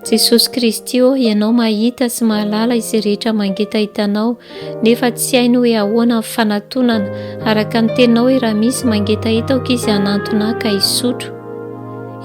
Jesosy Kristy ô, Ianao mahita sy mahalala izay rehetra mangetaheta Anao, nefa tsy hainy hoe ahoana ny fanatonana, araka ny Teninao hoe raha misy mangetaheta aoka izy hanantona Ahy ka hisotro.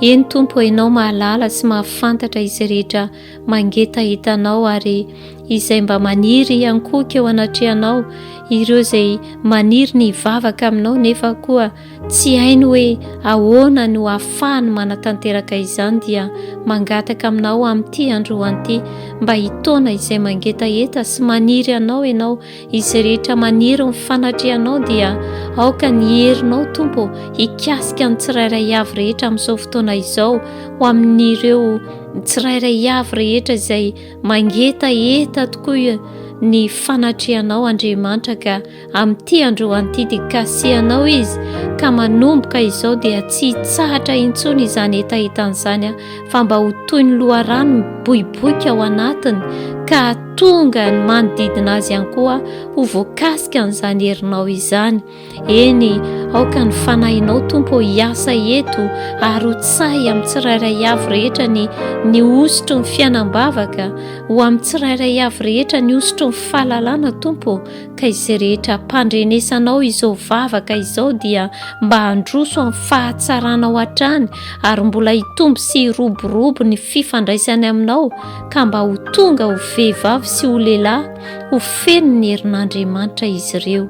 Eny Tompo ô, Ianao mahalala sy mahafantatra izay rehetra mangetaheta Anao ary izay mba maniry hiankohoka eo anatrehanao, ireo izay maniry ny hivavaka Aminao nefa koa tsy hainy hoe ahoana no ahafahany manatanteraka izany dia mangataka aminao amin'ity androany ity mba hitaona izay mangetaheta sy maniry anao ianao, izay rehetra maniry ny fanatrehanao dia aoka ny herinao Tompo hikasika ny tsirairay avy rehetra amin'izao fotoana izao ho amin'ireo tsirairay avy rehetra izay mangetaheta tokoa ny fanatrehanao Andriamanitra ka Amin'ity androany ity dia kasihanao izy ka manomboka izao dia tsy hitsahatra intsony izany hetahetany izany fa mba ho toy ny loharano miboiboika ao anatiny ka hahatonga ny manodidina azy ihany koa ho voakasika an'izany herinao izany. Eny, aoka ny Fanahinao Tompo hiasa eto ary ho tsahy amin'ny tsirairay avy rehetra ny ny hosotry ny fiainam-bavaka, ho amin'ny tsirairay avy rehetra ny hosotry ny fahalalana Tompo ô. Ka izay rehetra ampandrenesanao izao vavaka izao dia mba handroso amin'ny fahatsaranao hatrany ary mbola hitombo sy hiroborobo ny fifandraisany aminao ka mba ho tonga ho vehivavy sy ho lehilahy ho feno ny herin'Andriamanitra izy ireo.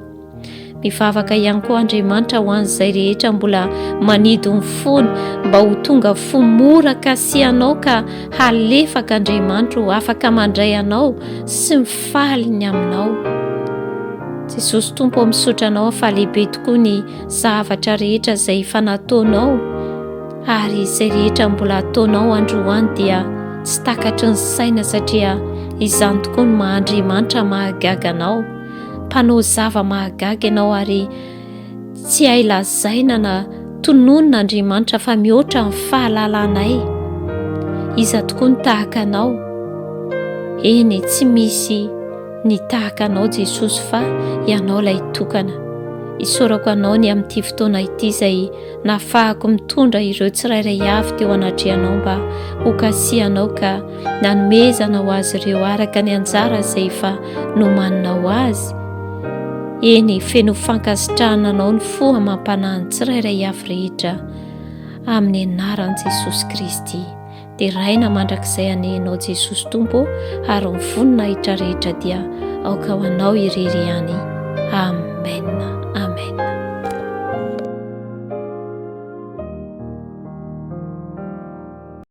Mivavaka ihany koa Andriamanitra ho an'izay rehetra mbola manidy ny fony mba ho tonga fo mora kasihanao ka halefaka Andriamanitra ho afaka mandray anao sy Faly ny aminao. Jesosy Tompo ô misaotra anao aho fa lehibe tokoa ny zavatra rehetra izay efa nataonao ary izay rehetra mbola ataonao androany dia tsy takatry ny saina satria izany tokoa no maha Andriamanitra mahagaga anao. Mpanao zava-mahagaga ianao ary Tsy hay lazaina na tononina Andriamanitra fa mihoatra ny fahalalanay. Iza tokoa no tahaka Anao? Eny, tsy misy ny tahaka Anao Jesosy fa Ianao ilay tokana. Isaorako Anao ny amin'ity fotoana ity izay nahafahako mitondra ireo tsirairay avy teo anatrehanao mba hokasihanao ka nanomezanao azy ireo araka ny anjara izay efa nomaninao azy. Eny, feno fankasitrahana anao ny fo amam-panahin'ny tsirairay avy rehetra, amin'ny anaran'i Jesosy Kristy. Deraina mandrakizay anie Ianao Jesosy Tompo, ary ny voninahitra rehetra dia aoka ho Anao irery ihany.